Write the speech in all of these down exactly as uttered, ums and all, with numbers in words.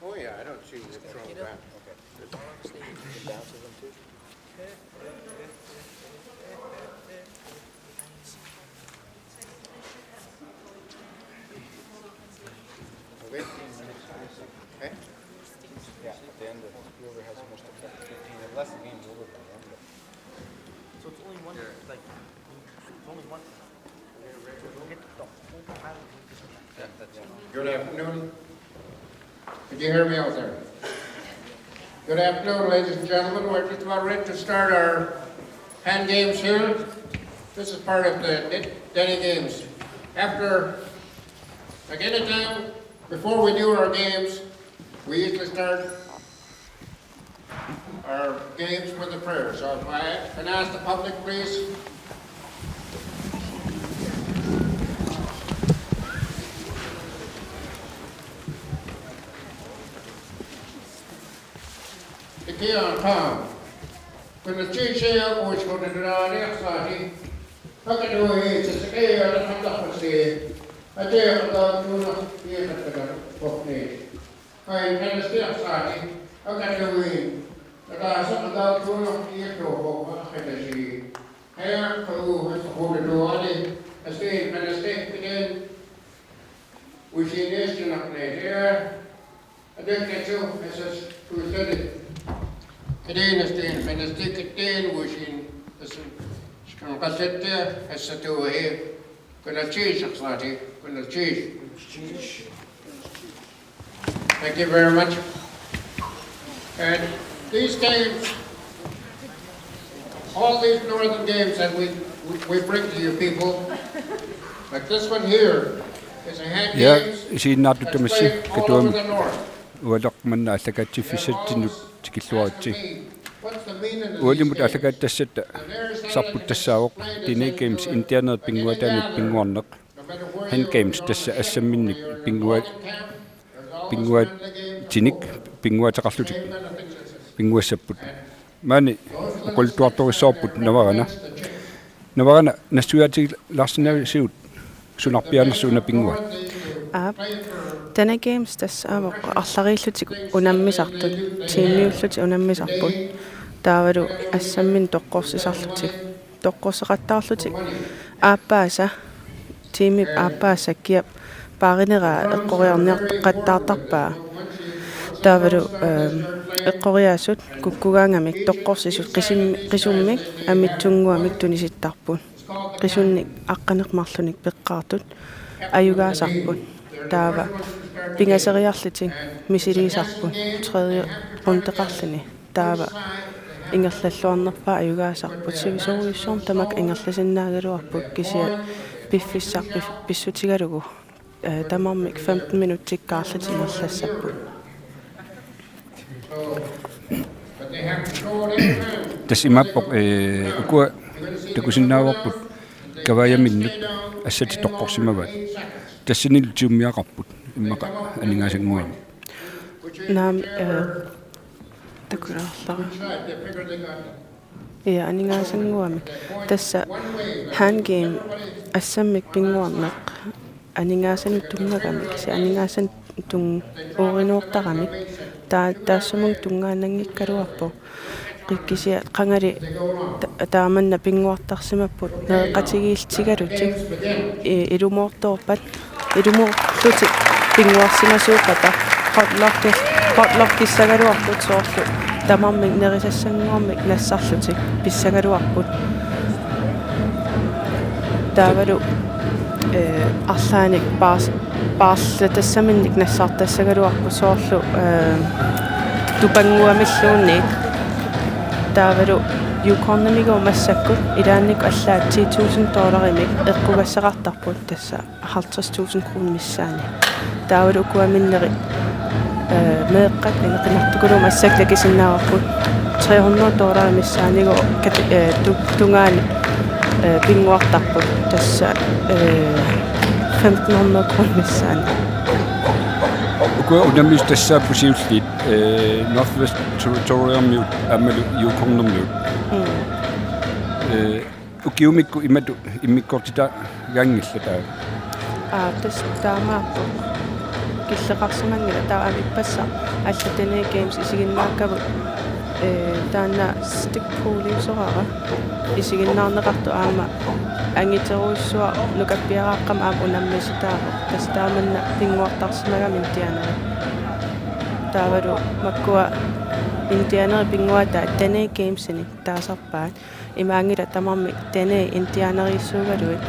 Oh, yeah, I don't see what's wrong with that. Okay. Okay. Yeah, at the end, whoever has the most effective fifteen, unless the game's over by then, but So it's only one, like, it's only one. Good afternoon. Did you hear me out there? Good afternoon, ladies and gentlemen. We're just about ready to start our hand games here. This is part of the Den-, Denny Games. After, like any time, before we do our games, we usually start our games with a prayer. So if I can ask the public, please. Ikiatam. Kuna chichia uiskuna nirani aksati. Pakadui chichia na kandakasi. Atia kandakuna iakatakar kokni. Kain kanastiasaani, akanuin, kataasa kataattuuna iattuuvoq akatasi. Aja kagu hasaqulatuani, astiin kanastikkitin, uisiiniissinarniitia, atakkasu asas tuusali. Kitin astiin kanastikkitin, uisiin asas, skanqasattia, assatuuhi. Kunatsiisaqsaati, kunatsiis. Thank you very much. And these games, all these northern games that we, we, we bring to you people, like this one here, is a hand Ja, games isiinnaartut that's tamassi played all over katuami. The north. Ualaq manna aallakaatitsiffissatsinnut tikilluaritsi. What's the meaning of these games? Ualimut aallakaatitassat sarput tassaavoq Denny Games Indianerip pinnguaataanut pinnguarneq. Hand Games tassa assamminnik pinngua-, pinnguaatinik pinnguaateqarlutik pinnguassapput. Maani oqaluttuartorissavarput Navarana. Navarana nassuiaatigilaarsinnaavisigut sunarpiaanersoq una pinnguat? Aap. Denny Games tassa aamma arlariillutik unammisartut, tiimiullutik unammisarput. Taavalu assamminik toqqorsisarlutik. Toqqorseqattaarlutik aappaasa, tiimip aappaasa kiap paarineraa eqqoriarniartoqattaartarpaa. Taavalu, ehm, eqqoriaasut kukkugaangamik toqqorsisut qisum-, qisummik amitsunnguamik tunisittarput. Qisunnik aqqaneq-marlunnik peqqaartut ajugaasarput. Taava pingaseriarlutik misiliisarput tredje rundeqarluni. Taava ingerlalluarnerpaaq ajugaasarput. Sivisoorujussuarmik tamakku ingerlasinnaagaluarput kisianni piffissaq pif-, pissutigalugu, eh, tamarmik femten minutsikkaarlutik ingerlassapput. Tassa imaappoq, eh, ukua takusinnaavarput kavaajaminnut assatik toqqorsimavaat. Tassanilu tiummiaqarput immaqa aningaasannguamik. Naamik, eh, takulaarlara. Ja, aningaasannguamik. Tassa hand game assammik pinnguarneq aningaasanut tunngagamik, kisianni aningaasanut tun-, uurinuortaramik. Taa-, taassumunnga tunngaannanngikkaluarpoq. Kisianni qangali ta-, taamanna pinnguartarsimapput meeqqatigiiltigalutik, i-, ilumoortoorpat, ilumoorlutik pinnguarsimasuuppata, potluckis-, potluckissagaluarput soorlu tamarmik nerisassanngormik nassarlutik pissagaluarput. Taavalu, eh, arlaannik paars-, paarlatassaminnik nassartassagaluarput soorlu, eh, tupannguamilluunniit. Taavalu Yukonimigooq massakkut ilaannikkut allaat ti tusind dollarimik eqqugassaqartarput, tassa halvtreds tusind kroner missaani. Taavalu ukua minnerit, eh, meeqqat, ilinnut qimartukulu massakkut takusinnaavarput tre hundrede dollarit missaanigooq kat-, eh, tu-, tungaanut, eh, pinnguartarput, tassa, eh, femten hundrede kroner missaani. Ukua unammisut tassaapput siulliit, eh, Northwest Territoriumiut aammalu Yukonimiut. Mm. Eh, ukiumikkut imatut immikkoortitagaanngillat taava? Aa, tassa taamaappoq. Killeqarsimanngilaq, taava aamma ippassaq allat Dene Games isiginnaakkavut, eh, taanna stick pull-iusoraara isiginnaarneqartoq, aamma angiterujussuaq nukappiaraaqqamik aamma unammisitaavoq. Tassa taamanna pinnguartarsimagami indianerit. Taavalu makkua indianerit pinnguaataat Dene Gamesini taasarpaat. Imaanngilaq tamarmik Dene indianeriissuugaluit,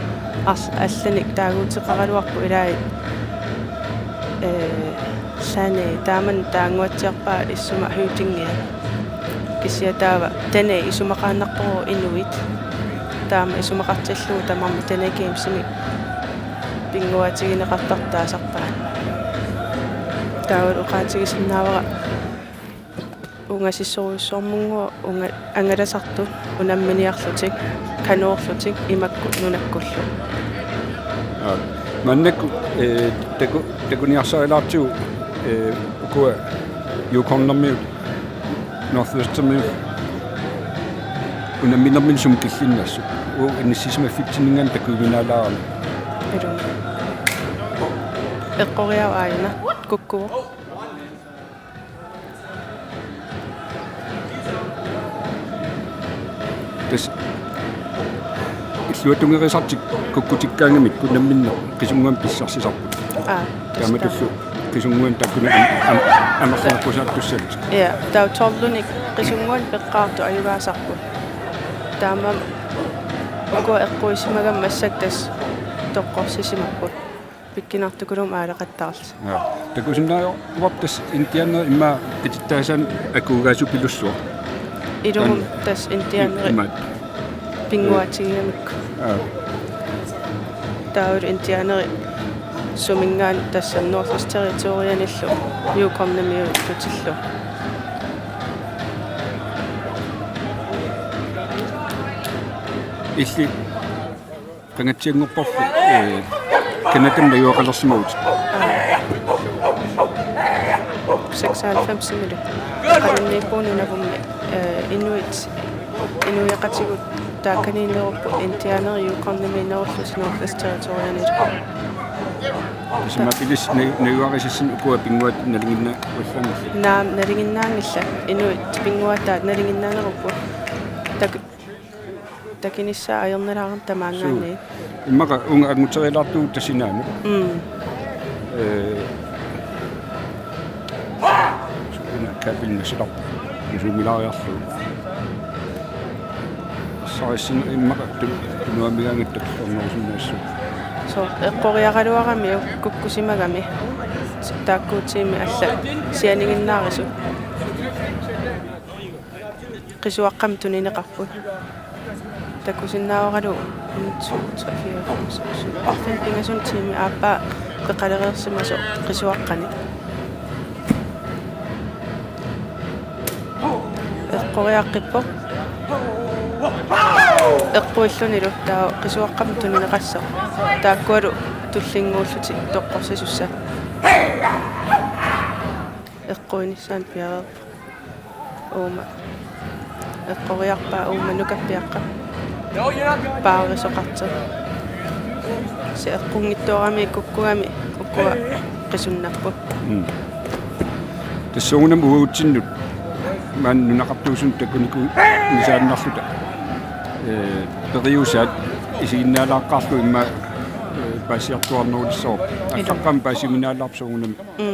ar-, allanik taaguuteqaraluarput ilaat, eh, Dene, taamannak taannguatsiarpaa issuma høvdingia. Kisianni taava Dene isumaqaannarpoq inuit. Taama isumaqartillugu tamarmik Dene Gamesimi pinnguaatigineqartartut taasarpaat. Taavalu oqaatigisinnaavara ungasissorujussuarmut unga-, angalasartut unamminiarlutik, kanoorlutik imakkut nunakkullu. Aa, maannakkut, eh, taku-, takuniarsarilaartigu, eh, ukua Yukonimiut, Northwesterniut unamminerminni sumut killinnaasut. Uagut inissisimaffitsinnit takujuminaalaarami. Ilumut. Eqqoriaruk aajuna. Kukkuvoq. Tassa illuatungerisartik kukkutikkaangamikku namminneq Qisunnguamik pissarsisarput. Aa, tassa. Taamatullu Qisunnguamik taakkununnga am-, am-, amerlanerpusaartussaalluni. Ja, taava tolvinik Qisunnguamik peqqaartut ajugaasarput. Taamaammat ukua eqquisimagami massakkut tassa toqqorsisimapput. Pikkunartukulumik aaleqattaarlutik. Ja. Takusinnaavarput tassa indianerit immaqa qitittaasaannik akuugaasupilussuaq. Ilumut taanna tassa indianerit im-, imaat. Pinnguaatigigamikku. Ja. Taavalu indianerit suminngaanniit tassa Northwest Territorianillu Yukonimiullutillu. Illit qangatsianngorparput, eh, Canadamut najugaqalersimavutit? Seksoghalvfemsimilu. Qaninniippugut Nunavummi, eh, inuit, inuiaqatigut taakkaniinnerupput indianerit Yukonimiinnerullutik Northwest Territorianilu. Tassa ilissi naj-, najugaqalersimavutit ukua pinnguaat nalinginnaavallaanngillat? Naamik, nalinginnaanngillat. Inuit pinnguaataat nalinginnaanerupput. Tak- Takunissaa ajornalaarami tamaanngaanniit. Suu. Immaqa uunga anguterilaartugut tassa inaanut. Mm. Eh, suu, una kabelina silarpa. Suumilaariarlugu. Sarissin immaqa tu-, tunuamigaangatta ornerusinnaassuugut. Suu, eqqoriaraluarami kukkusimagami. Taakkuutigami allat sianiginnaarisut. Qisuaqqamik tunineqarput. Takusinnaavaralu en, to, tre, fire, fem, seks, syv, otte, pingasunut tiimit aappaa peqalereersimasoq qisuaqqanik. Eqqoriaqqippoq. Eqquillunilu taava qisuaqqamik tunineqassaaq. Taakkualu tullinnguullutik toqqorsisussat. Eqquinissaanut piareerpoq. Uuma. Eqqoriarpaa uuma nukappiaqqap. Paarisoqartoq. Tassa eqqunngitsoorami kukkugami ukua qisunnapput. Mm. Tassa uunga uagutsinnut Maani nunaqartuusunut takunikuusaannarluta. Ee, periusaat isiginnaalaaqqaarlugu immaqa, ee, paasiartuaarnerulissavarput. Allaqqammi paasiuminaalaarpoq soorunami. Mm. Ee,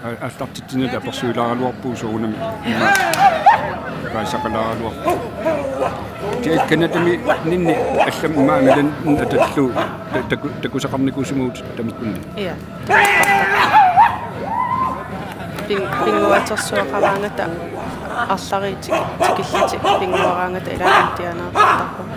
a-, aallartitsinerata apersuilaaraluarpugut soorunami. Immaqa paasisaqalaaraluarpoq. Tia Canadaminni allamik immaqa angalanneq atallugu ta-, taku-, takusaqarnikuusimavugut tamakkunani. Ja. Pin-, pinnguatersuaqaraangata arlariit tik-, tikillutik pinnguaraangata ilaanni tianeertarpoq.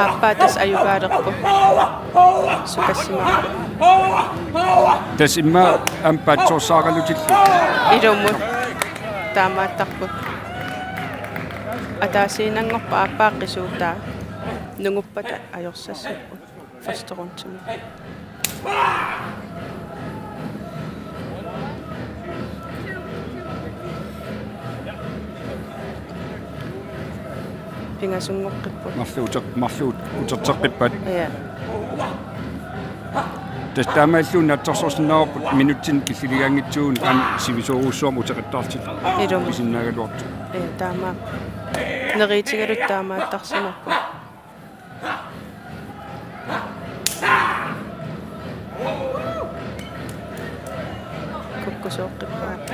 Aappaa tassa ajugaalerpoq. Sukassimaarpoq. Tassa immaqa aamma paatsoorsaaralutillu. Ilumut. Taamaattarpoq. Ataasiinnanngorpat aappaa qisuutaa. Nunguppata ajorsassapput. Første rundemi. Pingasunngorput. Marluk uter-, marluk uterteqqippaat. Ja. Tassa taamaallugu naatsorsorsinnaavarput minutsinik killiligaanngitsuugut aamma sivisoorujussuarmik uteqattaarlutik. Ilumut. Pisinnaagaluartut. Ja, taamaappoq. Neriuutigalugit taamaattarsimapput. Kukkusooqqippaat.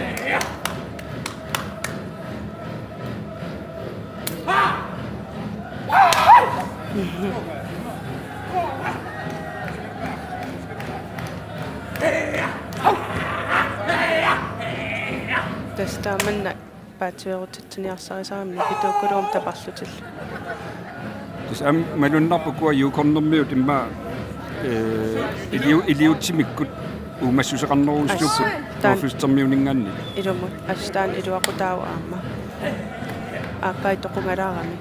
Tassa taamannak paatsiveerutitsiniarsarisarami nipituukkulugit taperlutillu. Tassa aamma malunnarpoq ukua Yukonnermiut immaqa, ee, iliu-, iliuutsimikkut uumassuseqarnerusupput. Assut taanna. Nordfystermiuninngaanniit. Ilumut assut taanna iluaqutaavoq aamma. Aappaa toqungalaarami.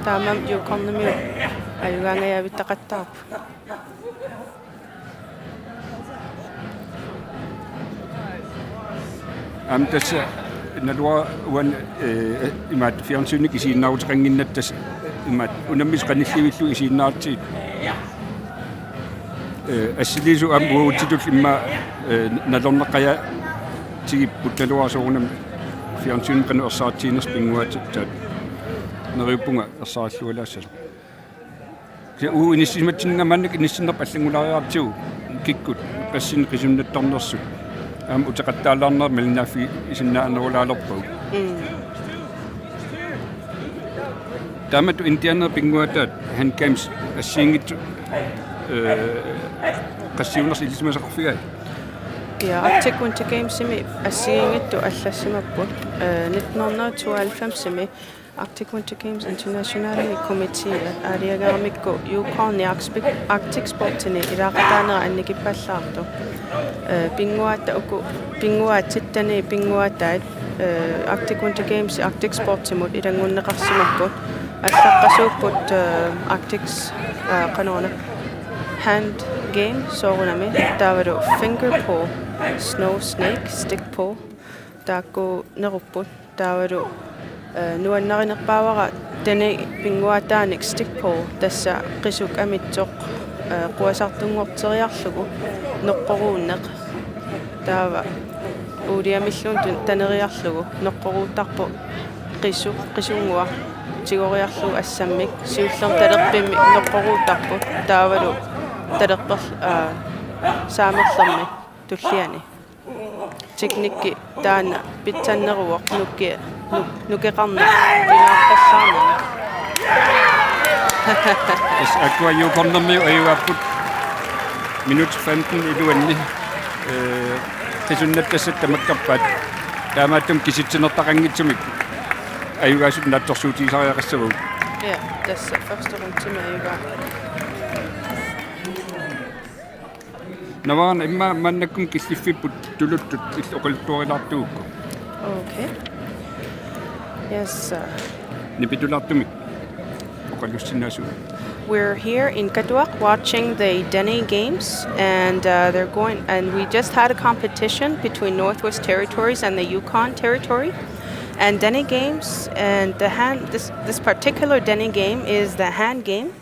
Taamaammat Yukonnermiut ajugaangajavittaqattaarput. Aamma tassa naluara uani, ee, imaattoq fjernsynikkut isiginnaaruteqannginnatta tassa imaattoq unammisut qanillivillugu isiginnaaratsigit. Ee, assiliisut aamma uagutsitut immaqa, ee, nalorneqqajaatigipput naluara soorunami fjernsyni qanoq ersaritsiginersoq pinnguaatittaaq. Neriuppunga ersarallualaassasoq. Kisianni uagut inissisimatsinnut maannakkut inissinnerput allanngulaariartigu kikkut qassit qisunnattarnersut. Aamma uteqattaalaarnerat malinnaaffigisinnaanerulaalerpagut. Mm. Taamatut Indianap pinnguaataat Hand Games assigiinngitsut, ee, qassiunersut ilisimasaqarfigai? Ja, Arctic Winter Gamesimi assigiinngitsut allassimapput, ee, nitten hundrede tooghalvfemsimi Arctic Winter Games Internationalimi komiteeat aalajangeramikku Yukon Arctic, Arctic Sportsini ilaaqataanera annikippallaartoq. Ee, pinnguaat uku, pinnguaat sittani pinnguaataat, ee, Arctic Winter Games Arctic Sportsimut ilanngunneqarsimapput. Allaqqasuupput, ee, Arctic, ee, qanoruna, hand game soorunami taavalu finger pull, snow snake, stick pull, taakkuunerupput. Taavalu, ee, nuannarinerpaavara taanna pinnguaataanik stick pull, tassa qisuk amitsoq, ee, quasartunngorteriarlugu noqqoruunneq. Taava uuliamilluunniit taneriarlugu noqqoruuttarpoq qisuk, qisunngua tigoriarlugu assammik, siullermik talerpimmik noqqoruuttarpoq, taavalu talerper-, aa, saamerlermi tulliani. Teknikki taanna pitsanneruvoq nuke-, nu-, nukeqarneq pingaarpallaarneq. Tassa ukua Yukonnermiut ajugaapput. Minut femten iluanni, ee, qisunnattassat tamakkerpaat. Taamaattumik kisitsinertaqanngitsumik ajugaasutut naatsorsuutigisariaqassavagut. Ja, tassa første rundemi ajugaat. Navaana immaqa maannakkut killiffipput tuluttut illit oqaluttuarilaartugukku. Okay. Yes, sir. Nipitulaartumik oqalussinnaasugut. We're here in Katuaq watching the Dene Games, and uh, they're going. And we just had a competition between Northwest Territories and the Yukon Territory. And Dene Games, and the hand this this particular Dene game is the hand game,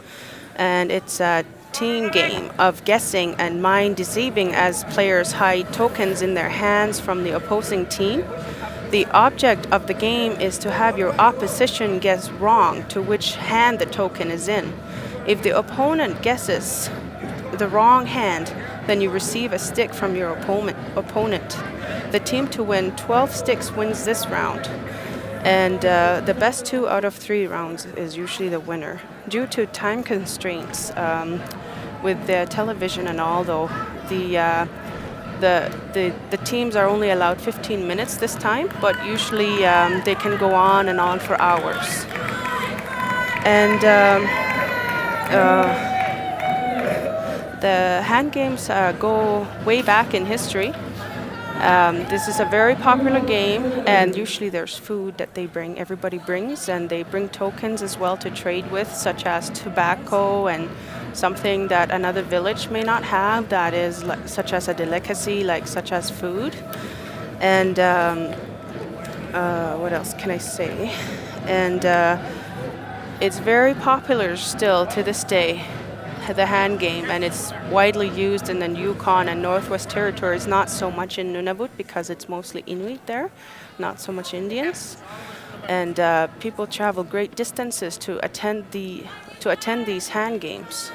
and it's a team game of guessing and mind deceiving as players hide tokens in their hands from the opposing team. The object of the game is to have your opposition guess wrong to which hand the token is in. If the opponent guesses the wrong hand, then you receive a stick from your opponent. opponent. The team to win twelve sticks wins this round. And uh, the best two out of three rounds is usually the winner. Due to time constraints, um, with the television and all, though, the uh, the, the the teams are only allowed fifteen minutes this time, but usually um, they can go on and on for hours. And um, uh, the hand games uh, go way back in history. Um, this is a very popular game, and usually there's food that they bring. Everybody brings, and they bring tokens as well to trade with, such as tobacco and something that another village may not have, that is, like, such as a delicacy, like such as food. And um, uh, what else can I say? And uh, it's very popular still to this day, the hand game, and it's widely used in the Yukon and Northwest Territories, not so much in Nunavut because it's mostly Inuit there, not so much Indians. And uh, people travel great distances to attend the to attend these hand games.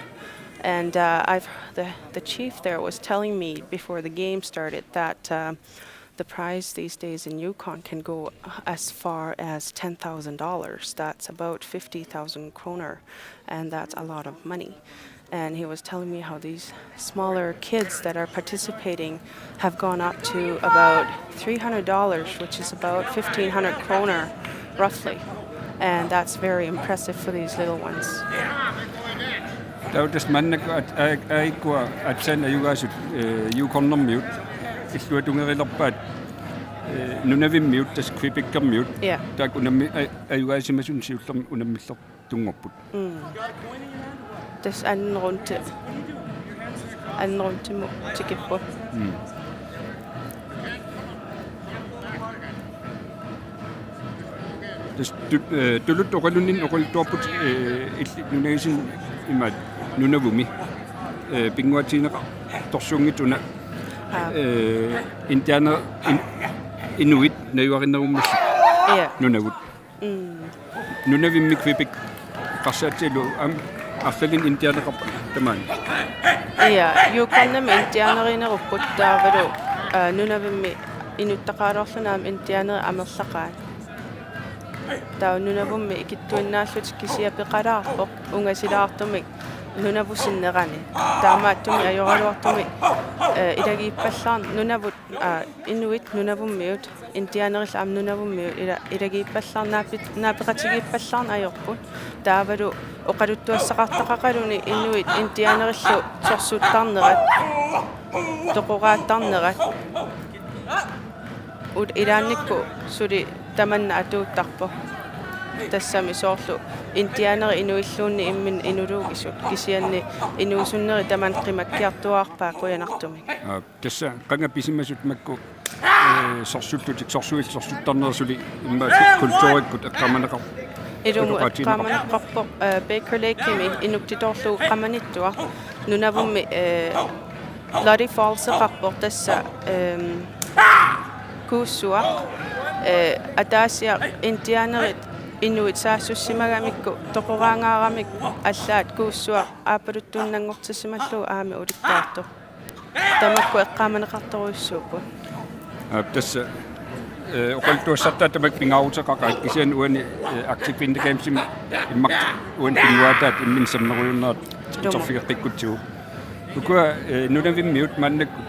And uh, I've the, the chief there was telling me before the game started that uh, the price these days in Yukon can go as far as ten thousand dollars. That's about fifty thousand kroner, and that's a lot of money. And he was telling me how these smaller kids that are participating have gone up to about three hundred dollars, which is about fifteen hundred kroner, roughly. And that's very impressive for these little ones. Taava tassa maannakkut aat- aa- aajuku aatsaat ajugaasut eh, Yukonnermiut illuatungerilerpaat eh, Nunavimmiut tassa Quebecermiut. Ja. Taakku unammi- aa- ajugaasimasut siullermik unammillertunngorput. Tassa anden runde. Anden rundemut tikipput. Tassa tu- eh, tuluttut oqalunninni oqaluttuarput eh, illit nunagisinnut imaattoq Nunavummi eh, pinnguaatigineqartorsuunngitsoq una Aa. eh, indianer in- inuit najugarinerummassuk Ja. Nunavut. Nunavimmi Quebec qassaatsilu am arlalinni indianeqarpa tamaani. Ja, Yukonimi indianerinerupput taavalu aa, Nunavimmi inuttaqaraluarluni aamma indianerit amerlaqaat. Taava Nunavummi ikittuinnaallutik kisiat peqalaarpoq ungasilaartumik Nunavut sinnerani. Taamaattumik ajoraluartumik eh, ilagiippallaarn- Nunavut aa, inuit Nunavummiut indianerillu aamma Nunavummiut ila- ilagiippallaarn- naapi- naapeqatigiippallaarneq ajorput. Taavalu oqaluttuassaqartaqaqaluni inuit indianerillu sorsuttarnerat toqoraattarnerat. Ut- ilaannikkut suli tamanna atuuttarpoq. Tassami soorlu indianerit inuilluunniit imminnut inuluugisut kisianni inuusunneri tamanna qimakkiartuaarpaat qujanartumik. Aa, tassa qanga pisimasut makku eh, sorsullutik sorsuillu sorsuttarnerat suli immaqa kulturikkut eqqaamaneqar- Ilumut Oqaatigineqarpoq. Eqqaamaneqarpoq eh, Baker Lakemi inuktitoorlugu qamanittuaq Nunavummi eh, Bloody Fallseqarpoq tassa ehm, kuussuaq eh, ataasiaq indianerit inuit saassussimagamikku toqoraangaaramik allaat kuussuaq aappaluttuinnanngortissimallugu aamma ulikkaartoq. Tamakku eqqaamaneqartorujussuupput. Aap, tassa eh, oqaluttuassartaat tamakku pingaaruteqaqaat kisianni uani eh, Arctic Winter Gamesimi immaqa uani pinnguaataat imminnut sammerujunnera uterfigeqqikkutsigu. Ukua eh, Nunavimmiut maannakkut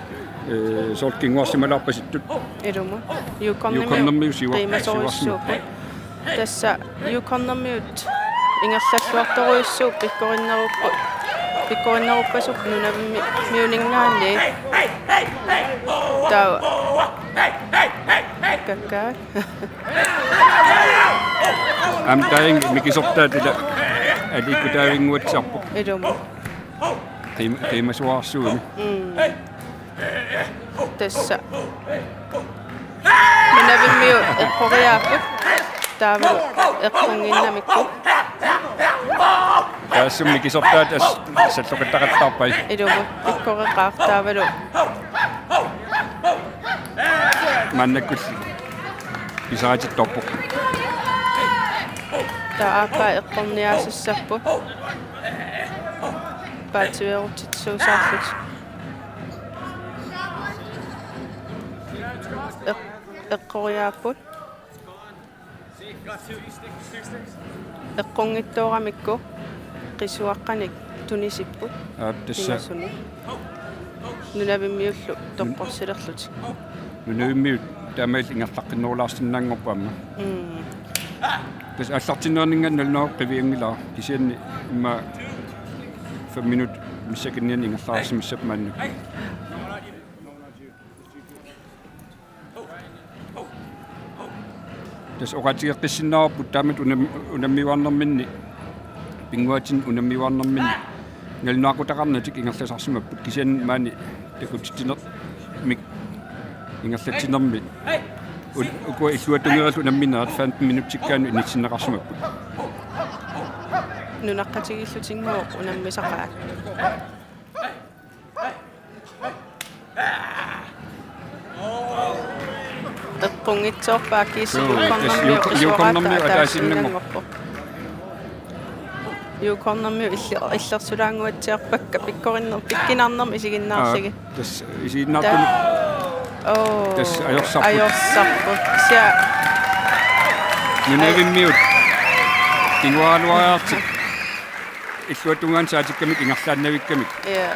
eh, soorlu kinguarsimalaarpasittut. Ilumut. Yukonnermiut Yukonnermiut siua- siuarsimasorujussuupput. Tassa Yukonnermiut ingerlalluartorujussuupput pikkorinnerupput. Pikkorinneruppasut Nunavimmiuninngaanniit. Taava. Kakkaak. Aamma taanna mikisortaat ila Aliikkutaavinnguatsiarpoq. Ilumut. Qiim-, qiimasuarsuuni. Mm. Tassa. Nunavimmiut eqqoriaapput. Taava eqqunngimmassuk. Taassuma mikisortaat as-, salloqittaqattaarpai. Ilumut pikkoreqaaq taavalu. Maannakkut pisaatittorpoq. Taava aappaa eqqorniassassapput. Paatsiveerutsitsuusaarlutik. Eq-, eqqoriaapput. Eqqunngitsooramikku qisuaqqanik tunisipput. Aap, tassa. Pingasuni. Nunavimmiullu toqqorsilerlutik. Nunavimmiut taamaalillutik ingerlaqqinnerulaarsinnaanngorput aamma. Mm. Tassa aallartinnerninngaanniit nul nul qivianngilara kisianni immaqa fem minut missakinnianni ingerlaarsimassapput maannakkut. Tassa oqaatigeqqissinnaavarput taamatut unam-, unammiuarnerminni, pinnguaatinni unammiuarnerminni, nalunaaqutaqarnatik ingerlasarsimapput kisianni maani takutitsinermik ingerlatsinermi. U-, ukua illuatungeriillu unamminerat femten minutsikkaanni inissinneqarsimapput. Nunaqqatigiillutinngooq unammisaqaat. Eqqunngitsoorpaa kiisa. Suu, Yukon-ermiut tassa Yuk-, qisuaqqaakka Yukon-ermiut ataasiinnanngorput. Yukon-ermiut illi-, illersulaannguatsiarpakka pikkorinner-, pikkunarnermik isiginnaarsigit. Aa, tassa isiginnaartunut. Ta-, oo, tassa ajorsarput. Ajorsarput. Sia-, Nunavimmiut. Kinguaraluariartik. Illuatungaani saatikkamik ingerlaannavikkamik. Ja.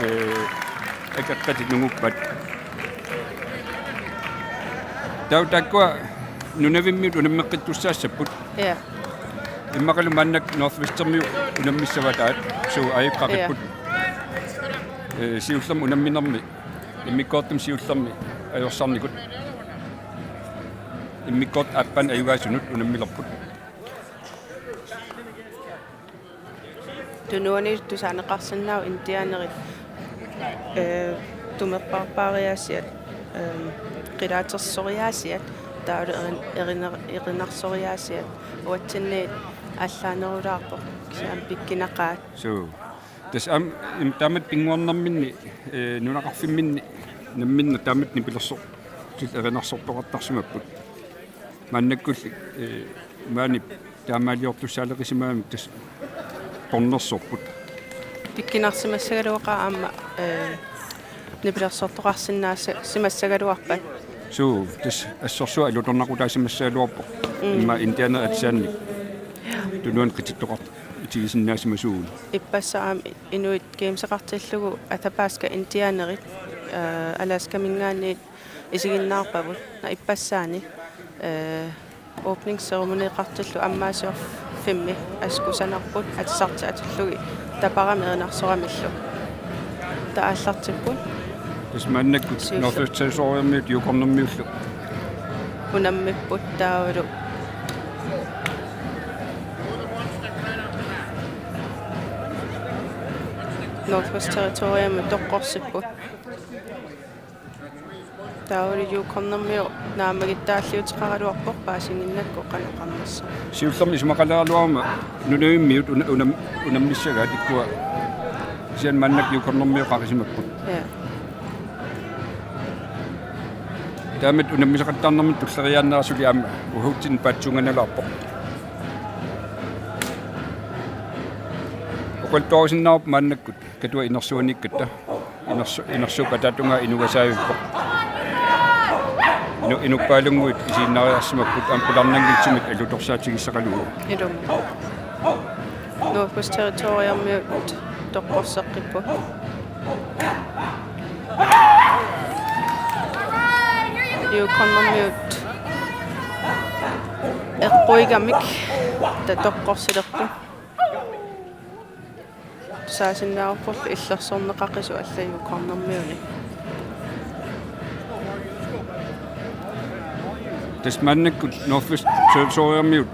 Ee, akeqqatit nunguppat. Taava taakkua Nunavimmiut unammeqqittussaassapput. Ja. Immaqalu maannakkut Northwestermiut unammissavataat suu ajuqqaqipput. Ja. Ee, siullermik unamminermi. Immikkoortumi siullermik ajorsarnikut. Immikkoortut aappaa ajugaasunut unammilerput. Tunuanilu tusaaneqarsinnaavoq indianerit, ee, tumerpaarpaariaasiat, ee, qilaatersoriaasiat, taavalu erin-, eriner-, erinarsoriaasiat, uatsinniit aallaanerulaarpoq, kisianni pikkunaqaat. Suu. Tassa aamma, im-, taamatut pinnguarnerminni, ee, nunaqarfimminni namminneq taamatut nipilersortut erinarsortoqartarsimapput. Maannakkulli, ee, maani taamaaliortussaaleqisimagamik tassa tornersorput. Pikkunarsimassagaluaqaaq aamma, ee, nipilersortoqarsinnaasa-, simassagaluarpat. Suu, tassa assorsuaq alutornaqutaasimassagaluarpoq. Mm. Immaqa indianerit atisaanik. Tunuani qitittoqartut tigisinnaasimasuugut. Ippassaq aamma Inuit Gameseqartillugu Athabasca indianerit, ee, Alaskaminngaanniit isiginnaarpavut. Naa ippassaani, ee, opening ceremoniqartillugu ammaasiorfimmi assut kusanarput atisartut atullugit taparamik erinarsoramillu. Taava aallartipput. Tassa maannakkut siulleq. Northwest Territoriumiut Yukon-ermiullu. Unammipput taavalu. Northwest Territoriumi toqqorsipput. Taavalu Yukon-ermiut naammagittaalliuteqaraluarpoq paasinnginnakku qanoq qarnersoq. Siullermik isumaqaleraluaruma Nunavimmiut una-, unam-, unammissagaat ikkua. Kisianni maannakkut Yukon-ermiut qaqisimapput. Ja. Taamatut unammisaqattaarnermut tulleriiaannarasuli aamma uhuutsinni paatsuunganalaarpoq. Oqaluttuarisinnaavoq maannakkut. Katua inersuaniikkatta. Inersu-, inersuup ataatungaa inugasaavippoq. Inu-, inuppaalunnguit isiginnaariarsimapput aamma qularnanngitsumik alutorsaatigisaqalugu. Ilumut. Northwest Territoriumiut toqqorseqqipput. Yukon-ermiut eqquigamik ta toqqorsilerput. Tusaasinnaavarpullu illersorneqaqisut allat Yukon-ermiuni. Tassa maannakkut Northwest Territoriumiut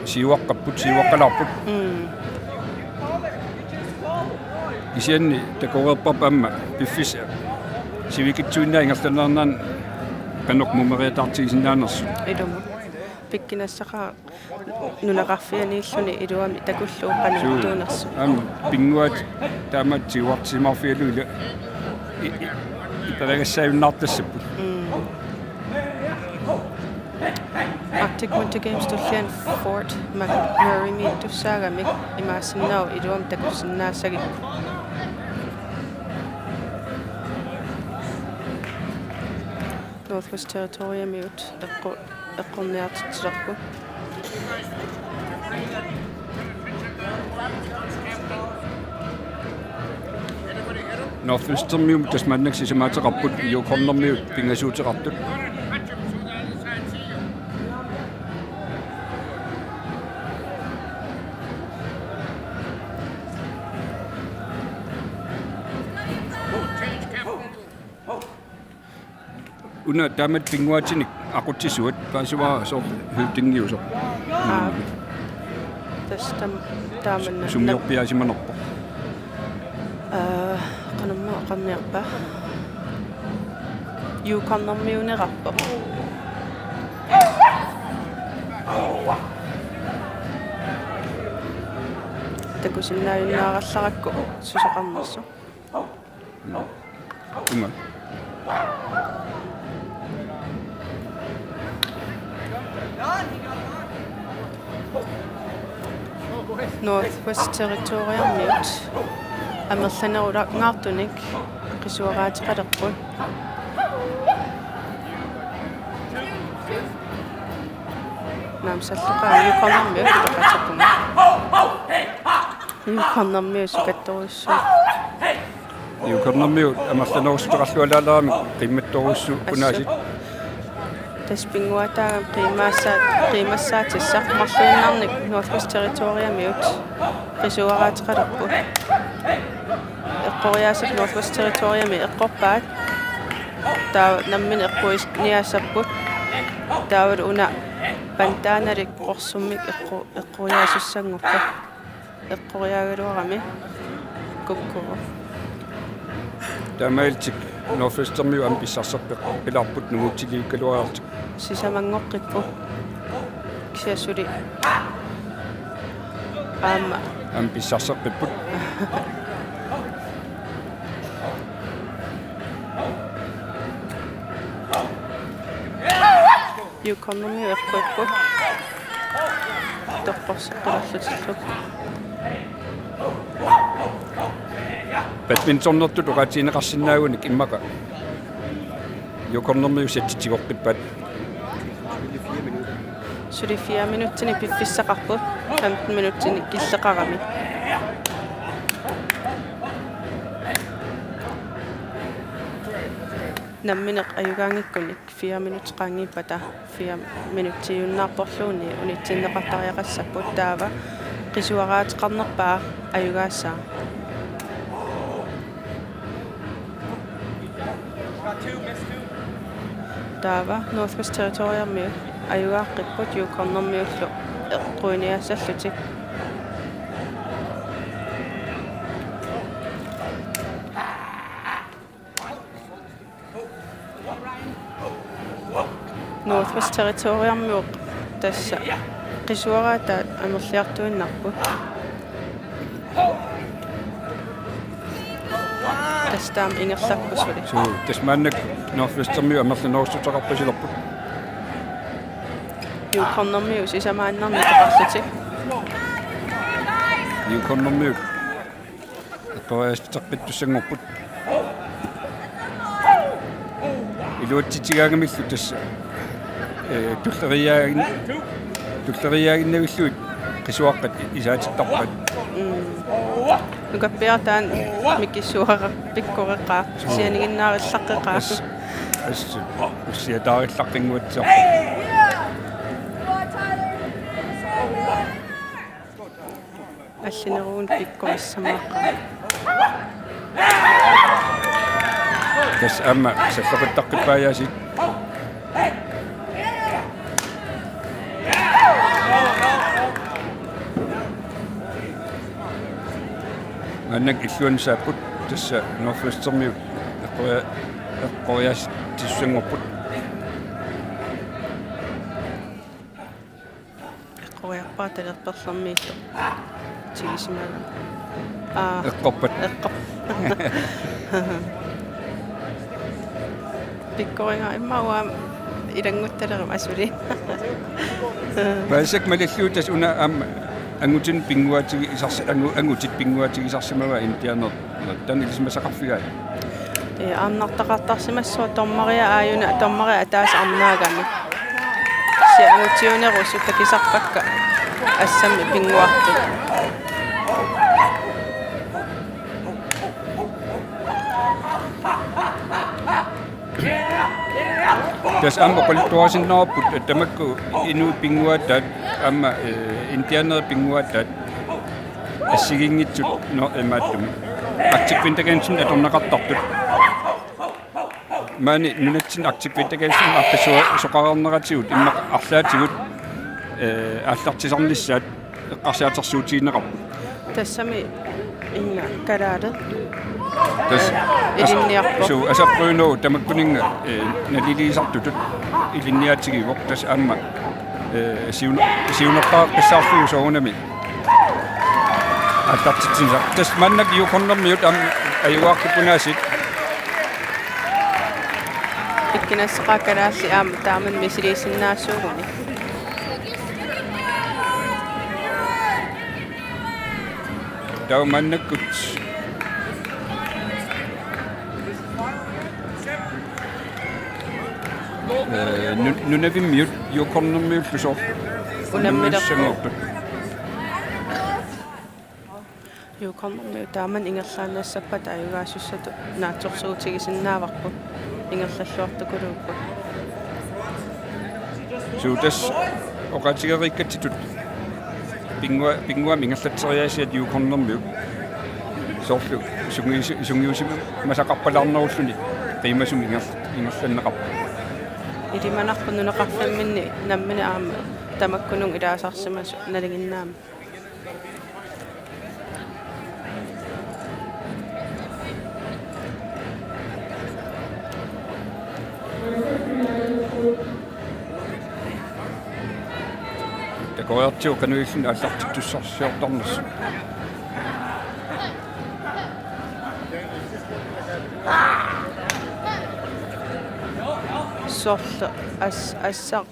Siuaqqapput, siuaqqalaarput. Mm. Kisianni takoreerparput aamma piffissaq sivikitsuinnaat ingerlanerani qanoq mumeriataartigisinnaanersut. Ilumut. Pikkinassaqaaq nunaqarfianiilluni iluamik takullugu qanoq. Suu. Tuunersoq. Aamma pinnguaatit taamaattoq siuartisimaarfigalugit ila i-, i-, iperagassaajunnaartassapput. Mm. Arctic Winter Games tulliani Fort McMurray-miittussaagamik imaassinnaavoq iluamik takusinnaassagikku. Northwest Territoriamiut eqqu-, eqqorniartitsilerput. Northwestermiut tassa maannakkut sisamaateqarput, Yukonnermiut pingasuuteqartut. Una taamatut pinnguaatinik aqutsisuat paasivara soorlu høvdingiusoq. Aa. Tassa tam-, taamanna. Sumiorpiaasimanerpoq. Aa, qanormi oqarniarpa? Yukonnermiunerarpoq. Takusinnaajunnaarallarpakka susoqarnersoq. Tunga. Northwest Territoriamiut amerlanerulangaartunik qisuaraateqalerput. Naamsalluqaa Yukonnermiut toqatappunga. Yukonnermiut sukattorujussuupput. Yukonnermiut amerlanerussuteqarlualaaleramik qiimmattorujussuupput aasiit. Assut. Tassa pinnguaataagami qiimmaassaa-, qiimmassaatissaq marluinnarnik Northwest Territoriamiut qisuaraateqalerput. Eqqoriaasapput Northwest Territoriami eqqorpaat. Taava nammineq eqquiniaassapput. Taavalu una pantaanalik qorsummik eqqu-, eqqoriaasussanngorpat. Eqqoriaagaluarami kukkuvoq. Taamaalillutik Northwestermiut aamma pissarserpillarput nungutsilivikkaluariarlutik. Sisamanngoqqipput. Kisianni suli aamma. Aamma pissarserpipput. Yukonnermiut eqquipput. Toqqorseqqilerlutillu. Badmintonertut oqaatigineqarsinnaagunik immaqa Yukonnermiut satsitigoqqippaat. Suli fire minutsinik piffissaqarput, femten minutsinik killeqarami. Nammineq ajugaanngikkunik fire minutsit qaangiuppata fire minutsiujunnaarporluunniit unitsinneqartariaqassapput, taava qisuaraateqarnerpaaq ajugaassaaq. Taava Northwest Territoriamiut ajugaaqqipput Yukonnermiullu eqquiniaassallutik. Northwest Territoriamiut tassa qisuaraataat amerliartuinnarput. Tassa taama ingerlapput suli. Suu, tassa maannakkut Northwestermiut amerlanerussuteqarpasilerput. Yukonnermiut sisamaannarnik oqarlutik. Yukonnermiut eqqoriaaseqqippassanngorput. Iluatsitigaangamillu tassa, ee, tulleriiaagin-, tulleriiaaginnavillugit qisuaqqat isaatittarpaat. Mm. Nukappiaraq taanna mikisuaraq pikkoreqaaq. Suu. Sianiginnaarillaqqeqaaq. As-, assut. Ussiataarillaqqinguatsiarpoq. Allineruvugut pikkorissamaaqaaq. Tassa aamma salloqittaqqippaajaasiit. Maannakkut illuanut saapput, tassa Northwestermiut eqqoria-, eqqoriaasittussanngorput. Eqqoriarpara talerperlermiillu. Tigisimavaa. Aa. Eqqorpat. Eqqor-. Pikkoriga immaqa uanga ilannguttalerama asuli. Paasisakka malillugu tassa una aamma angutit pinnguaatigisars-, angu-, angutit pinnguaatigisarsimavaa indianerit. Taanna ilisimasaqarfigaa? Ee, aamma nalunartaqartarsimassaaq dommeria aajuna, dommeria ataaseq arnaagami. Kisianni angutiunerusut takusarpakka assammik pinnguartut. Tassa aamma oqaluttuarisinnaavarput, tamakku inuit pinnguaataat aamma, ee, indianerit pinnguaataat assigiinngitsut no-, imaattumi Arctic Winter Gamesimi atorneqartartut. Maani nunatsinni Arctic Winter Gamesimi arpassuarsiorneratigut immaqa arlaatigut, ee, aallartisarnissaat eqqarsaatigersuutigineqarput. Tassami inna kalaaleq. Tassa, ee, ilinniarpoq. Suu, Asap Rønnow tamakkuninnga, ee, naliliisartutut ilinniaatigivoq, tassa aamma, ee, siun-, siunertariaqassaarlugu soorunami aallartitsinissaa. Tassa maannakkut Yukon-ermiut aamma ajugaartut punaasiit. Ikkinassaqaakalaarli aamma taamani misiliisinnaasuuguni. Taava maannakkut, ee, nu-, Nunavimmiut Yukon-ermiullu soorlu unammilerput. Unammiussanngortut. Yukon-ermiut taamani ingerlaannassappata ajugaasussatut naatsorsuutigisinnaavarput, ingerlalluartukuluupput. Suu, tassa oqaatigereerikkatsitut pinnguaa-, pinnguamik ingerlatseriaasiat Yukon-ermiut. Soorlu sungiusi-, sungiusimasaqarpalaarnerulluni qiimasumik inger-, ingerlanneqarput. Ilimanarpoq nunaqarfimminni nammineq aamma tamakkununnga ilaasarsimasut nalinginnaammat. Takoriartigu qanoq ililluni aallartittussarsiortarnersut. Soorlu as-, assaq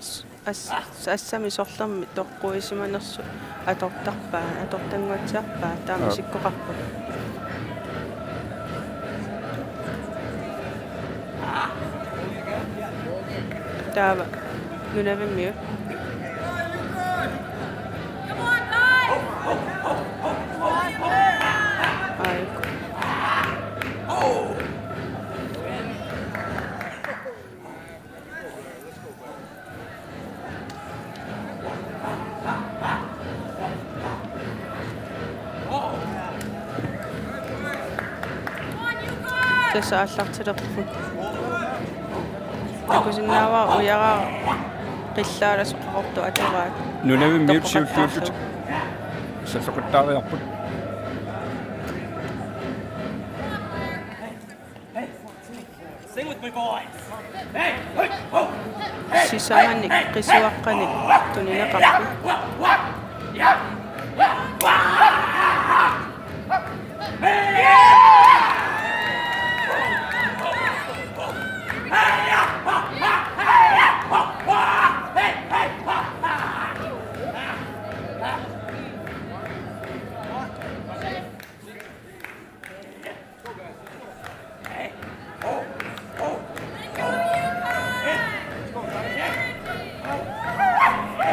As-, assami sorlermi toqquisimanersut atortarpaat, atortannguatsiarpaat, taama. Aap. Sikkoqarput. Taava Nunavimmiut. Ai. Tassa aallartilerput. Takusinnaavara ujaraa qillaalasoqartoq atoraat. Nunavimmiut toqqoqattaarlugu. Siulliullutik salloqittaariarput. Sing with me, boys. Sisamanik qisuaqqanik tunineqarput.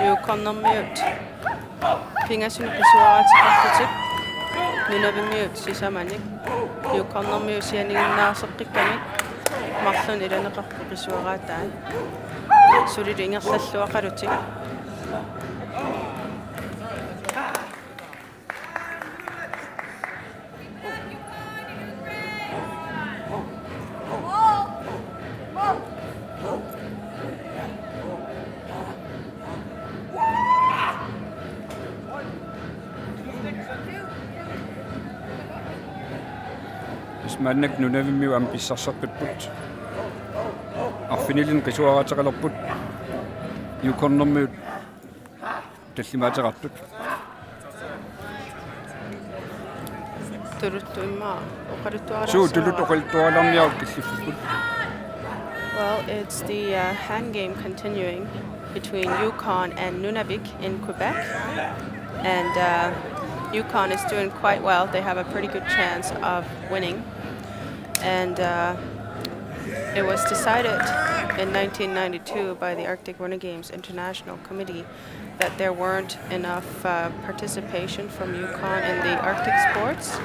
Yukon-ermiut pingasunik qisuariaateqarlutik, Nunavimmiut sisamanik. Yukon-ermiut sianiginnaaseqqikkamik marlunnik ilaneqarput qisuariaataat. Sulilu ingerlalluaqalutik. Maannakkut Nunavimmiut aamma pissarseqqipput. Arfinilimmik qisuariaateqalerput. Yukonermiut tallimaateqartut. Tuluttuimma oqaluttuaralaarsuara. Suu, tuluttut oqaluttuaralaarniaruk killiffipput. Well, it's the uh, hand game continuing between Yukon and Nunavik in Quebec. And uh, Yukon is doing quite well. They have a pretty good chance of winning. And uh, it was decided in nineteen ninety-two by the Arctic Winter Games International Committee that there weren't enough uh, participation from Yukon in the Arctic sports.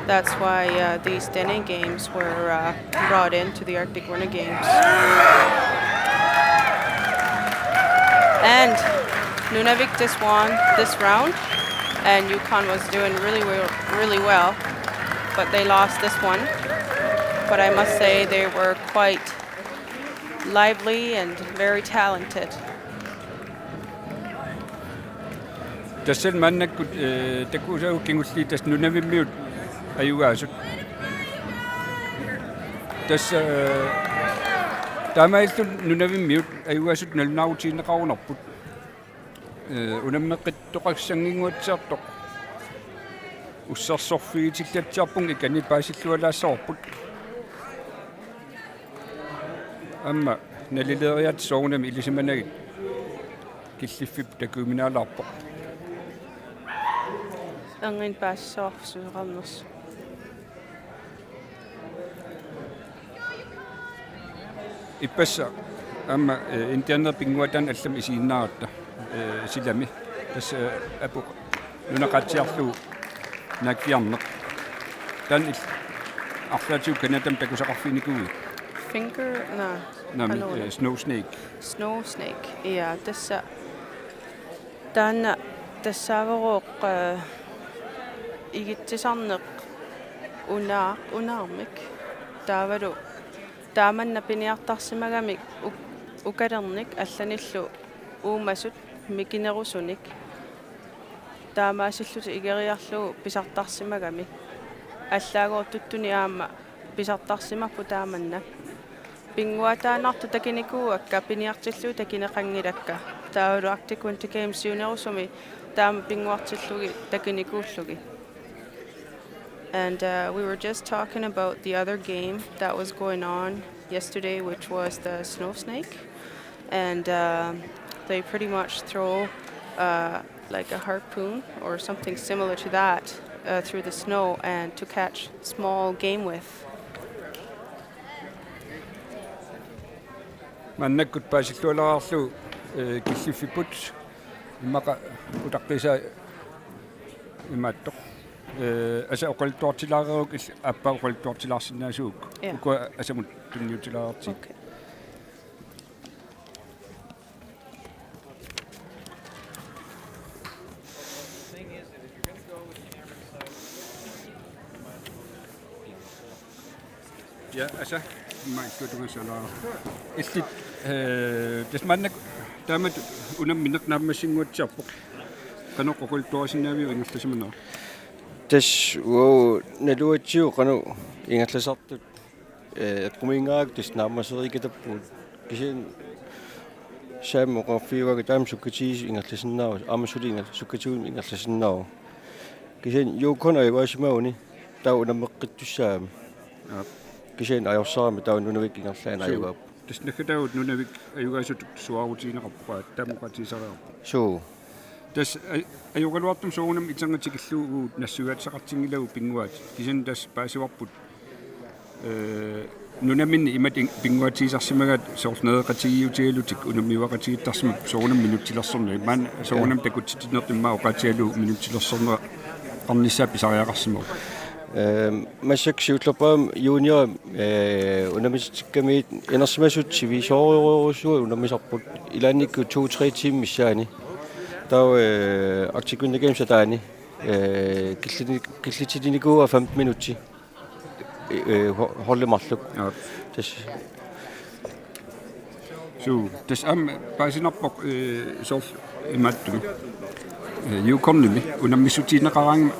That's why uh, these Dene Games were uh, brought into the Arctic Winter Games. And Nunavik just won this round, and Yukon was doing really well, really well, but they lost this one. But I must say they were quite lively and very talented. Tassa maannakkut eh, takusagut kingulliit tassa Nunavimmiut ajugaasut. Tassa eh, taamaalilluni Nunavimmiut ajugaasut nalunaarutigineqarunarput. Eh, unammeqqittoqassannginnguatsiartoq ussersorfigitillatsiarpunga ikani paasillualaassavarput. Aamma naliliiriaatsit soorunami ilisimanagit killiffipput takujuminaalaarpoq. Erniinnaq paasissavarput susoqarnersoq. Ippassaq aamma eh, Indianeri pinnguaat taanna allamik isiginnaaratta eh, silami. Tassa eh, apuq nunaqaatsiarlugu naakkiarneq. Taanna il- arlaatigut Canadami takusaqarfiginikuuiuk. Finger, naa, Naamik, qanoruna. Eh, snow snake. Snow snake. Ja, tassa taanna tassaaveroq eh, igitsisarneq una- unaarmik. Taavalu taamanna piniartarsimagamik uk- ukalernik allanillu uumasut mikinerusunik taamaasillutik igeriarlugu pisartarsimagami. Allaagooq tuttuni aamma pisartarsimapput taamanna. Pinnguaataannartut takunikuuakka piniartillugit takuneqanngilakka. Taavalu Arctic Winter Games siunerusumi taama pinnguartillugit takunikuullugit. And uh, we were just talking about the other game that was going on yesterday, which was the snow snake. And uh, they pretty much throw uh, like a harpoon or something similar to that uh, through the snow and to catch small game with. Maannakkut paasillualaarlugu eh, killiffipput immaqa utaqqiisaa imaattoq. Eh, asa oqaluttuartilaareeruk il- aappaa oqaluttuartilaarsinnaasugut. Ja. Ukua asamut tunniutilaareertik. Okay. Ja, asa, immaqa illuatungassalaarpoq. Illit eh, tassa maannakkut taamatut unammineq naammassinnguatsiarpoq. Qanoq oqaluttuarisinnaavit ingerlasimanerat? Tassa uagut nalugatsigu qanoq ingerlasartut eh, eqqumiinngarakku tassa naammassereerikatappugut. Kisianni saammi oqarfigaanga taama sukkatigisumik ingerlasinnaavoq, aamma suli inger- sukkatigisumik ingerlasinnaavoq. Kisianni Yukon ajugaasimaguni taava unammeqqittussaagami. Aap. Kisianni ajorsarami taava Nunavik ingerlaannaq. Suu. Ajugaapput. Tassa naggataavoq Nunavik ajugaasutut suaarutigineqarpoq, taama oqaatigisariaqarpoq. Suu. Tassa aj- ajoraluartumik soorunami iternatikillugu nassuiaatisaqartinngilagut pinnguaatit. Kisianni tassa paasivarput eh, nunaminnit imatut in- pinnguaatsigisarsimagaat soorlu nereqatigiiutigalutik unammiuaqatigiittarsimapput soorunami minutsilersorneq. Maanna soorunami takutsitsinera immaqa oqaatigalugu minutsilersorneqarnissaa pisariaqarsimavoq. Ehm, massakkut siullerpaamik junior eh, unammisitsikkamiit inersimasut sivisoorujussuaq unammisarput ilaannikkut to-tre tiimit missaanni. Taava eh, Arctic Winter Games ataani eh, killini- killitsilinikuuaa femten minutsit. Eh, eh, ho- holdit marluk. Aap. Tassa. Suu, tassa aamma paasinarpoq eh, soorlu imaattumik. Eh, Yukonimi unammissutigineqaraangama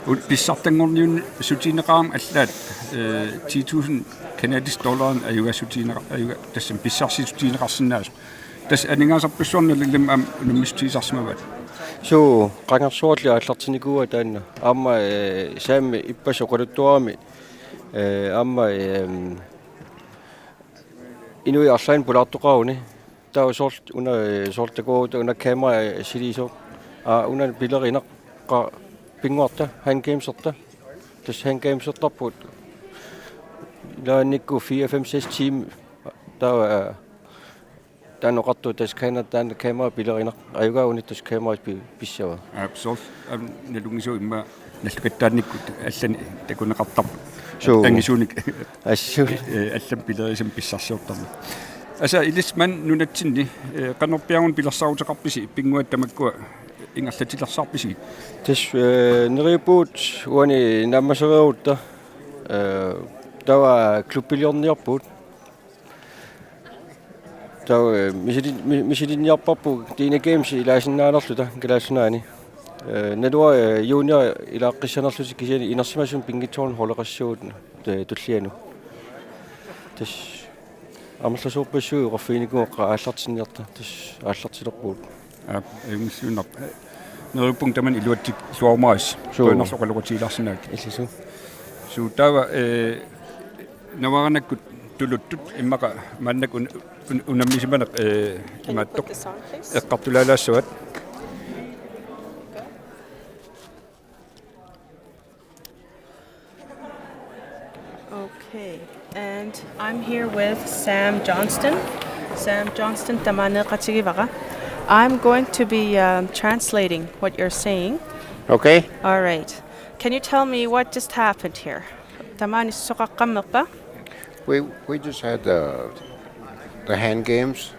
Pissartanngorniunneqarami allaat, eh, ti tusind canadisk dollarinik ajugaassutigineqa-, ajuga-, tassami pissarsissutigineqarsinnaasoq. Tassa aningaasarpassuarnik nalilimmik aamma unammissutigisarsimavaat. Suu, qangarsuarli aallartinnikuuaat taanna. Aamma, eh, Saammi ippassaq oqaluttuarami, eh, aamma, ehm, inuit arlaannik pulaartoqaruni. Taava soorlu una, eh, soorlu takuuta una kamera, eh, silisoq. Aa, una pilerinaq qa-, pinnguarta, handgameserta. Tassa handgamesertarput. Ilaannikkut fire, fem, seks timer. Taava, eh, taanna oqartoq tassa kana-, taanna kamera pilerinaq. Ajugaavunit tassa kamera pi-, pissavaa. Absolut. Am, nalunngisoq immaqa nallukattaarnikkut allanik takuneqartarpoq. Suu. Angisuunik. Assut. Eh, allamik pilerisamik pissarsiortarneq. Asa ilissi maani nunatsinni, eh, qanorpiaq una pilersaaruteqarpisi pinnguaat tamakkua ingerlatilersaarpisigit? Tassa, eh, neriuppugut uani naammassereerutta, eh, taava klubbiliorniarpugut. Taava, eh, misili-, mi-, misilinniarparput Dina Games ilaasinnaanerluta Kalaallit Nunaanni. Eh, naluara, eh, junior ilaaqqissanerlutik kisianni inersimasumik pinngitsoornak holdeqassaagut, eh, tullianut. Tassa amerlasoorpassuit oqarfiginikuuakka aallartinniarta, tassa aallartilerpugut. Aa, ajunngilluinnarpoq. Neriuppunga tamanna iluatsilluarumaarisi. Suu. Qujanarlu oqaloqatigilaarsinnaagakkit. Illisu. Suu, taava, eh, Navaranakkut tuluttut immaqa maannakkut un-, un-, unammisimaneq, eh, Can you put imaattoq this on, please? Eqqartulaalaassavaat. Okay, and I'm here with Sam Johnston. Sam Johnston, tamaaneeqatigivara. I'm going to be, um, translating what you're saying. Okay. All right. Can you tell me what just happened here? Tamaani susoqaqqammerpa? We, we just had the, the hand games,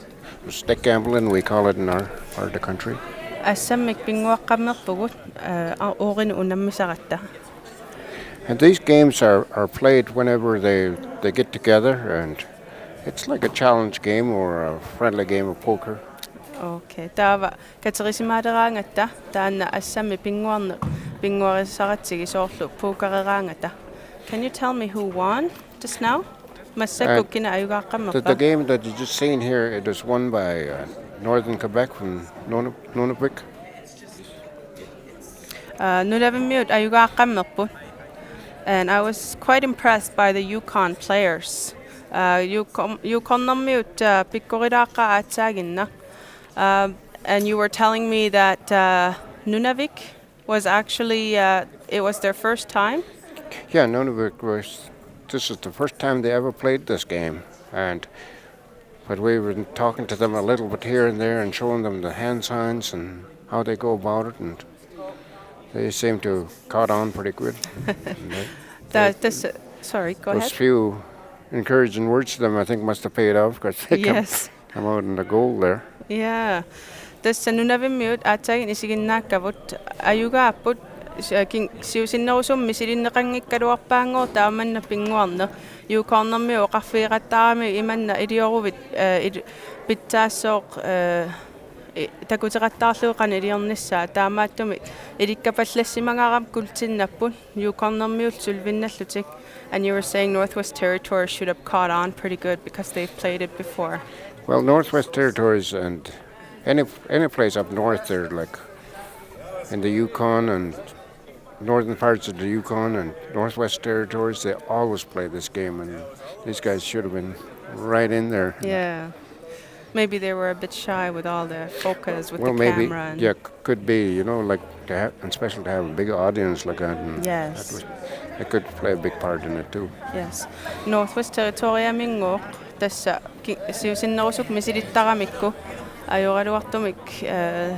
stick gambling, we call it in our part of the country. Assammik pinnguaqqammerpugut, eh, a-, uurinut unammisaratta. And these games are, are played whenever they, they get together, and it's like a challenge game or a friendly game of poker. Okay. Taava katersimaleraangatta taanna assammik pinnguarneq pinnguarisaratsigu soorlu pokereraangata. Can you tell me who won just now? Massakkut kina ajugaaqqammerpa? Uh, the, the game that you just seen here, it was won by, uh, Northern Quebec from Nunu-, Nunavik. Uh, Nunavimmiut ajugaaqqammerput. And I was quite impressed by the Yukon players. Uh, Yukon-, Yukonermiut, uh, pikkorilaaqqaat aatsaaginnaq. Uh, and you were telling me that, uh, Nunavik was actually, uh, it was their first time? Yeah, Nunavik was, this is the first time they ever played this game. And, but we were talking to them a little bit here and there and showing them the hand signs and how they go about it, and they seem to caught on pretty good. And they, That, this, uh, sorry, go ahead. Those few encouraging words to them, I think, must have paid off, 'cause they come, yes, come out in the goal there. Yeah. Tassa Nunavimmiut aatsaaginnaq isiginnaakkavut ajugaapput, si-, kin-, siusinnerusumik misilinneqanngikkaluarpaanngooq taamanna pinnguarneq. Yukonermiut oqarfigeqattaarami imanna ilioruvit, eh, il-, pitsaassooq, eh, i-, takuteqattaarlugu qanoq iliornissaa, taamaattumik ilikkapallassimagaramik kuultinnapput Yukonermiut sulvinnallutik, and you were saying Northwest Territories should have caught on pretty good because they've played it before. Well, Northwest Territories and any, any place up north, they're like in the Yukon and northern parts of the Yukon and Northwest Territories, they always play this game, and these guys should have been right in there. Yeah. Maybe they were a bit shy with all the focus with the camera. Well, maybe, yeah, c-, could be, you know, like, to have, and special to have a big audience like that. And yes, that was, it could play a big part in it too. Yes. Northwest Territories-minngaanniit tassa ki-, siusinnerusukkut misilittaramikkit ajoraluartumik, eh,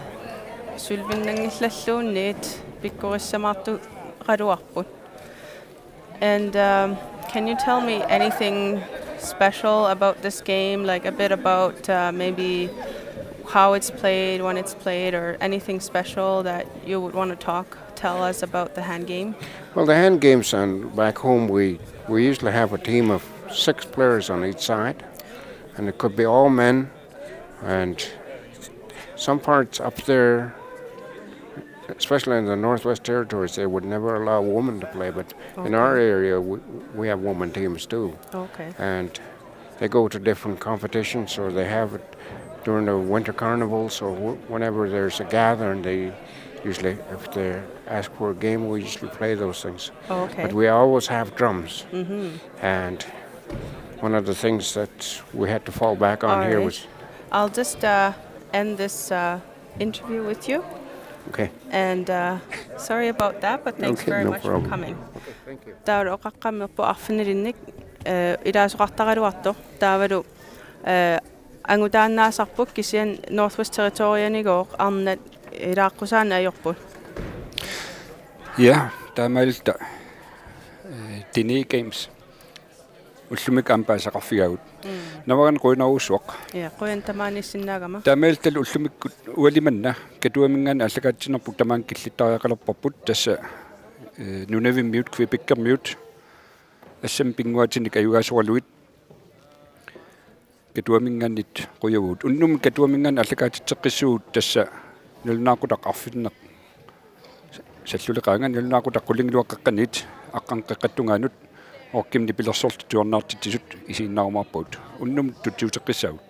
sulvinnanngillalluunniit pikkorissamaartaraluarput. And, um, can you tell me anything special about this game, like, a bit about, uh, maybe how it's played, when it's played, or anything special that you would wanna talk, tell us about the hand game? Well, the hand games on, back home, we, we usually have a team of six players on each side, and it could be all men, and some parts up there, Especially in the Northwest Territories, they would never allow women to play, but in our area, we, we have women teams too. Okay. And they go to different competitions, or they have it during the winter carnivals, or wh- whenever there's a gathering, they usually, if they ask for a game, we usually play those things. Okay. But we always have drums. And one of the things that we had to fall back on All here right. was I'll just uh, end this uh, interview with you. Okay. And uh, sorry about that, but thanks Okay, very no much for problem. Coming. Taavalu oqaqqammerpoq arfinilinnik eh, ilaasoqartaraluartoq. Taavalu eh, angutaannaasarput kisianni Northwest Territorianigooq arnat ilaaqqusaanneq ajorput. Ja, taamaalilluta eh, Dene Games ullumikkut aamma paasisaqarfigaagut. Navarani quinarussuaq. Ja, qujan tamaaniissinnaagama. Taamaalilluta ullumikkut ualimanna Katuaminngaanniit aallakaatitsinerput tamaanga killittariaqalerparput tassa eh, nunavimmiut, Quebecermiut, assammik pinnguaatinik ajugaasoralugit Katuaminngaanniit qujavugut. Unnummut Katuaminngaanniit aallakaatitseqqissuugut tassa nalunaaqutaq arfineq-salluleqaanga, nalunaaqutaq qulingiluaqqaqqaniit aqqaneq-qeqqata tungaanut orkimni pilersortut tuarnaartitsisut isiginnaarumaarpagut. Unnummut tutsiuteqqissaagut.